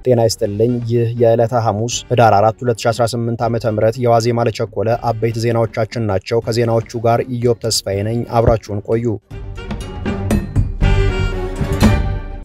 ጤና ይስጥልኝ። ይህ የዕለተ ሐሙስ ህዳር 4 2018 ዓ.ም የዋዜማ ለቸኮለ አበይት ዜናዎቻችን ናቸው። ከዜናዎቹ ጋር ኢዮብ ተስፋዬ ነኝ። አብራችሁን ቆዩ።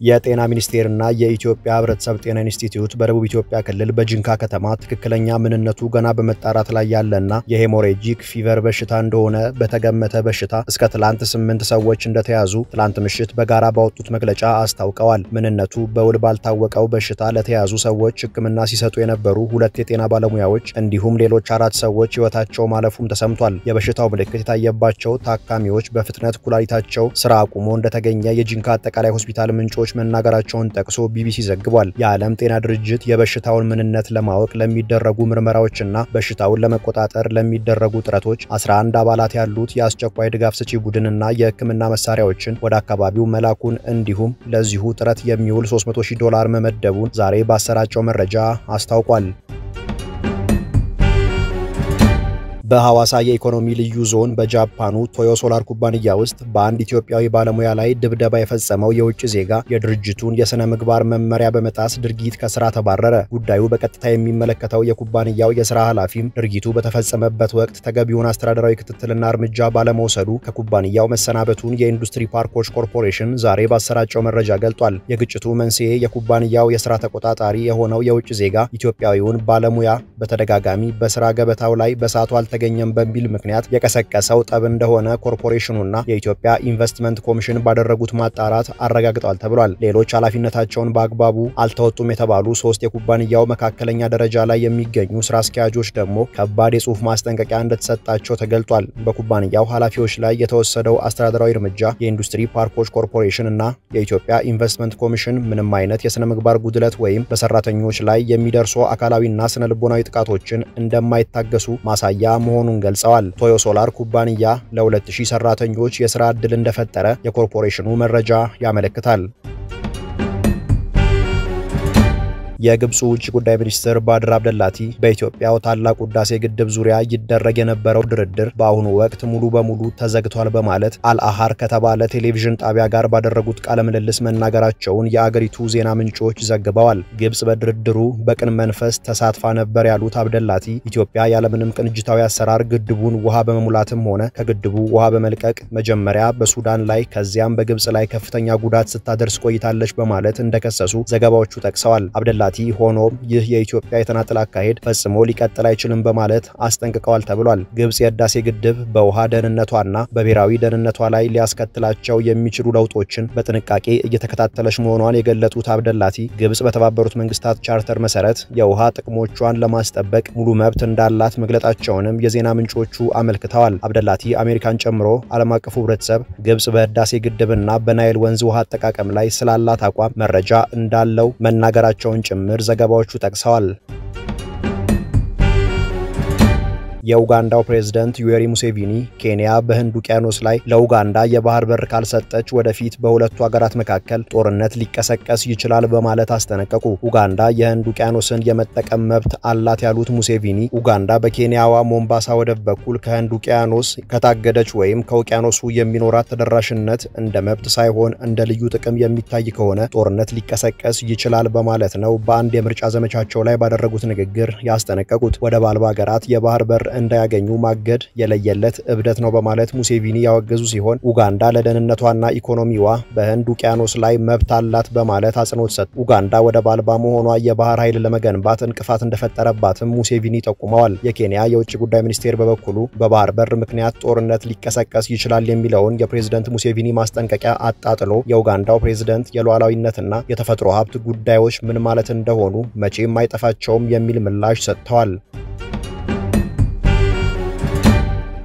የጤና ሚኒስቴርና የኢትዮጵያ ህብረተሰብ ጤና ኢንስቲትዩት በደቡብ ኢትዮጵያ ክልል በጂንካ ከተማ ትክክለኛ ምንነቱ ገና በመጣራት ላይ ያለና የ hemorrhagic fever በሽታ እንደሆነ በተገመተ በሽታ እስከ ትላንት 8 ሰዎች እንደተያዙ ትላንት ምሽት በጋራ ባወጡት መግለጫ አስታውቀዋል። ምንነቱ በውል ባልታወቀው በሽታ ለተያዙ ሰዎች ሕክምና ሲሰጡ የነበሩ ሁለት የጤና ባለሙያዎች እንዲሁም ሌሎች 4 ሰዎች ህይወታቸው ማለፉም ተሰምቷል። የበሽታው ምልክት የታየባቸው ታካሚዎች በፍጥነት ኩላሊታቸው ስራ አቁሞ እንደተገኘ የጂንካ አጠቃላይ ሆስፒታል ምንጮች መናገራቸውን ጠቅሶ ቢቢሲ ዘግቧል። የዓለም ጤና ድርጅት የበሽታውን ምንነት ለማወቅ ለሚደረጉ ምርመራዎችና በሽታውን ለመቆጣጠር ለሚደረጉ ጥረቶች 11 አባላት ያሉት የአስቸኳይ ድጋፍ ሰጪ ቡድንና የህክምና መሳሪያዎችን ወደ አካባቢው መላኩን እንዲሁም ለዚሁ ጥረት የሚውል $300,000 መመደቡን ዛሬ ባሰራጨው መረጃ አስታውቋል። በሐዋሳ የኢኮኖሚ ልዩ ዞን በጃፓኑ ቶዮ ሶላር ኩባንያ ውስጥ በአንድ ኢትዮጵያዊ ባለሙያ ላይ ድብደባ የፈጸመው የውጭ ዜጋ የድርጅቱን የሥነ ምግባር መመሪያ በመጣስ ድርጊት ከስራ ተባረረ። ጉዳዩ በቀጥታ የሚመለከተው የኩባንያው የስራ ኃላፊም ድርጊቱ በተፈጸመበት ወቅት ተገቢውን አስተዳደራዊ ክትትልና እርምጃ ባለመውሰዱ ከኩባንያው መሰናበቱን የኢንዱስትሪ ፓርኮች ኮርፖሬሽን ዛሬ ባሰራጨው መረጃ ገልጧል። የግጭቱ መንስኤ የኩባንያው የስራ ተቆጣጣሪ የሆነው የውጭ ዜጋ ኢትዮጵያዊውን ባለሙያ በተደጋጋሚ በስራ ገበታው ላይ በሰዓቱ አልተገኘም በሚል ምክንያት የቀሰቀሰው ጠብ እንደሆነ ኮርፖሬሽኑና የኢትዮጵያ ኢንቨስትመንት ኮሚሽን ባደረጉት ማጣራት አረጋግጠዋል ተብሏል። ሌሎች ኃላፊነታቸውን በአግባቡ አልተወጡም የተባሉ 3 የኩባንያው መካከለኛ ደረጃ ላይ የሚገኙ ስራ አስኪያጆች ደግሞ ከባድ የጽሁፍ ማስጠንቀቂያ እንደተሰጣቸው ተገልጧል። በኩባንያው ኃላፊዎች ላይ የተወሰደው አስተዳደራዊ እርምጃ የኢንዱስትሪ ፓርኮች ኮርፖሬሽን እና የኢትዮጵያ ኢንቨስትመንት ኮሚሽን ምንም አይነት የስነ ምግባር ጉድለት ወይም በሰራተኞች ላይ የሚደርሱ አካላዊና ስነ ልቦናዊ ጥቃቶችን እንደማይታገሱ ማሳያ መሆኑን ገልጸዋል። ቶዮ ሶላር ኩባንያ ለ2000 ሰራተኞች የሥራ ዕድል እንደፈጠረ የኮርፖሬሽኑ መረጃ ያመለክታል። የግብፁ ውጭ ጉዳይ ሚኒስትር ባድር አብደላቲ በኢትዮጵያው ታላቁ ህዳሴ ግድብ ዙሪያ ይደረግ የነበረው ድርድር በአሁኑ ወቅት ሙሉ በሙሉ ተዘግቷል በማለት አልአሃር ከተባለ ቴሌቪዥን ጣቢያ ጋር ባደረጉት ቃለ ምልልስ መናገራቸውን የአገሪቱ ዜና ምንጮች ዘግበዋል። ግብጽ በድርድሩ በቅን መንፈስ ተሳትፋ ነበር ያሉት አብደላቲ ኢትዮጵያ ያለምንም ቅንጅታዊ አሰራር ግድቡን ውሃ በመሙላትም ሆነ ከግድቡ ውሃ በመልቀቅ መጀመሪያ በሱዳን ላይ ከዚያም በግብጽ ላይ ከፍተኛ ጉዳት ስታደርስ ቆይታለች በማለት እንደከሰሱ ዘገባዎቹ ጠቅሰዋል። አብደላቲ ሆኖም ይህ የኢትዮጵያ የተናጠል አካሄድ ፈጽሞ ሊቀጥል አይችልም በማለት አስጠንቅቀዋል ተብሏል። ግብጽ የህዳሴ ግድብ በውሃ ደህንነቷና በብሔራዊ ደህንነቷ ላይ ሊያስከትላቸው የሚችሉ ለውጦችን በጥንቃቄ እየተከታተለች መሆኗን የገለጡት አብደላቲ ግብጽ በተባበሩት መንግስታት ቻርተር መሰረት የውሃ ጥቅሞቿን ለማስጠበቅ ሙሉ መብት እንዳላት መግለጣቸውንም የዜና ምንጮቹ አመልክተዋል። አብደላቲ አሜሪካን ጨምሮ ዓለም አቀፉ ህብረተሰብ ግብጽ በህዳሴ ግድብና በናይል ወንዝ ውሃ አጠቃቀም ላይ ስላላት አቋም መረጃ እንዳለው መናገራቸውን ጭምር ዘገባዎቹ ጠቅሰዋል። የኡጋንዳው ፕሬዝዳንት ዩዌሪ ሙሴቪኒ ኬንያ በህንድ ውቅያኖስ ላይ ለኡጋንዳ የባህር በር ካልሰጠች ወደፊት በሁለቱ ሀገራት መካከል ጦርነት ሊቀሰቀስ ይችላል በማለት አስጠነቀቁ። ኡጋንዳ የህንድ ውቅያኖስን የመጠቀም መብት አላት ያሉት ሙሴቪኒ ኡጋንዳ በኬንያዋ ሞምባሳ ወደብ በኩል ከህንድ ውቅያኖስ ከታገደች ወይም ከውቅያኖሱ የሚኖራት ተደራሽነት እንደ መብት ሳይሆን እንደ ልዩ ጥቅም የሚታይ ከሆነ ጦርነት ሊቀሰቀስ ይችላል በማለት ነው በአንድ የምርጫ ዘመቻቸው ላይ ባደረጉት ንግግር ያስጠነቀቁት። ወደብ አልባ ሀገራት የባህር በር እንዳያገኙ ማገድ የለየለት እብደት ነው በማለት ሙሴቪኒ ያወገዙ ሲሆን ኡጋንዳ ለደህንነቷና ኢኮኖሚዋ በህንድ ውቅያኖስ ላይ መብት አላት በማለት አጽንኦት ሰጡ። ኡጋንዳ ወደብ አልባ መሆኗ የባህር ኃይል ለመገንባት እንቅፋት እንደፈጠረባትም ሙሴቪኒ ጠቁመዋል። የኬንያ የውጭ ጉዳይ ሚኒስቴር በበኩሉ በባህር በር ምክንያት ጦርነት ሊቀሰቀስ ይችላል የሚለውን የፕሬዝደንት ሙሴቪኒ ማስጠንቀቂያ አጣጥሎ የኡጋንዳው ፕሬዝደንት የሉዓላዊነትና የተፈጥሮ ሀብት ጉዳዮች ምን ማለት እንደሆኑ መቼም አይጠፋቸውም የሚል ምላሽ ሰጥተዋል።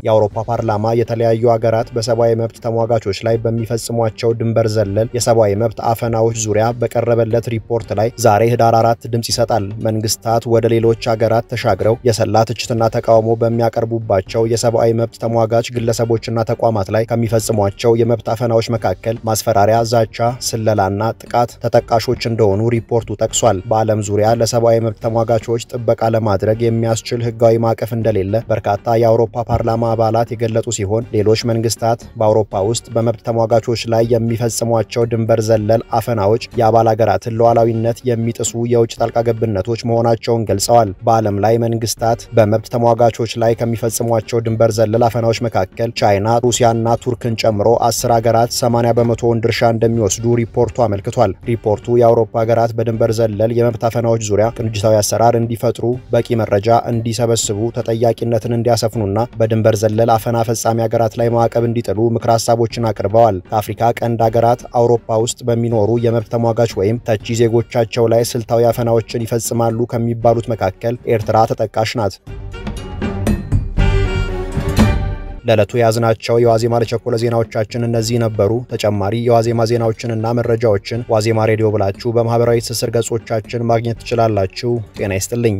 የአውሮፓ ፓርላማ የተለያዩ ሀገራት በሰብአዊ መብት ተሟጋቾች ላይ በሚፈጽሟቸው ድንበር ዘለል የሰብአዊ መብት አፈናዎች ዙሪያ በቀረበለት ሪፖርት ላይ ዛሬ ህዳር 4 ድምጽ ይሰጣል። መንግስታት ወደ ሌሎች ሀገራት ተሻግረው የሰላ ትችትና ተቃውሞ በሚያቀርቡባቸው የሰብአዊ መብት ተሟጋች ግለሰቦችና ተቋማት ላይ ከሚፈጽሟቸው የመብት አፈናዎች መካከል ማስፈራሪያ፣ ዛቻ፣ ስለላና ጥቃት ተጠቃሾች እንደሆኑ ሪፖርቱ ጠቅሷል። በዓለም ዙሪያ ለሰብአዊ መብት ተሟጋቾች ጥበቃ ለማድረግ የሚያስችል ህጋዊ ማዕቀፍ እንደሌለ በርካታ የአውሮፓ ፓርላማ አባላት የገለጹ ሲሆን ሌሎች መንግስታት በአውሮፓ ውስጥ በመብት ተሟጋቾች ላይ የሚፈጽሟቸው ድንበር ዘለል አፈናዎች የአባል ሀገራትን ሉዓላዊነት የሚጥሱ የውጭ ጣልቃ ገብነቶች መሆናቸውን ገልጸዋል። በዓለም ላይ መንግስታት በመብት ተሟጋቾች ላይ ከሚፈጽሟቸው ድንበር ዘለል አፈናዎች መካከል ቻይና፣ ሩሲያና ቱርክን ጨምሮ 10 ሀገራት 80% ድርሻ እንደሚወስዱ ሪፖርቱ አመልክቷል። ሪፖርቱ የአውሮፓ ሀገራት በድንበር ዘለል የመብት አፈናዎች ዙሪያ ቅንጅታዊ አሰራር እንዲፈጥሩ፣ በቂ መረጃ እንዲሰበስቡ፣ ተጠያቂነትን እንዲያሰፍኑና በድንበር ዘለል አፈና ፈጻሚ ሀገራት ላይ ማዕቀብ እንዲጥሉ ምክረ ሀሳቦችን አቅርበዋል። ከአፍሪካ ቀንድ ሀገራት አውሮፓ ውስጥ በሚኖሩ የመብት ተሟጋች ወይም ተቺ ዜጎቻቸው ላይ ስልታዊ አፈናዎችን ይፈጽማሉ ከሚባሉት መካከል ኤርትራ ተጠቃሽ ናት። ለዕለቱ የያዝናቸው የዋዜማ ለቸኮለ ዜናዎቻችን እነዚህ ነበሩ። ተጨማሪ የዋዜማ ዜናዎችንና መረጃዎችን ዋዜማ ሬዲዮ ብላችሁ በማህበራዊ ትስስር ገጾቻችን ማግኘት ትችላላችሁ። ጤና ይስጥልኝ።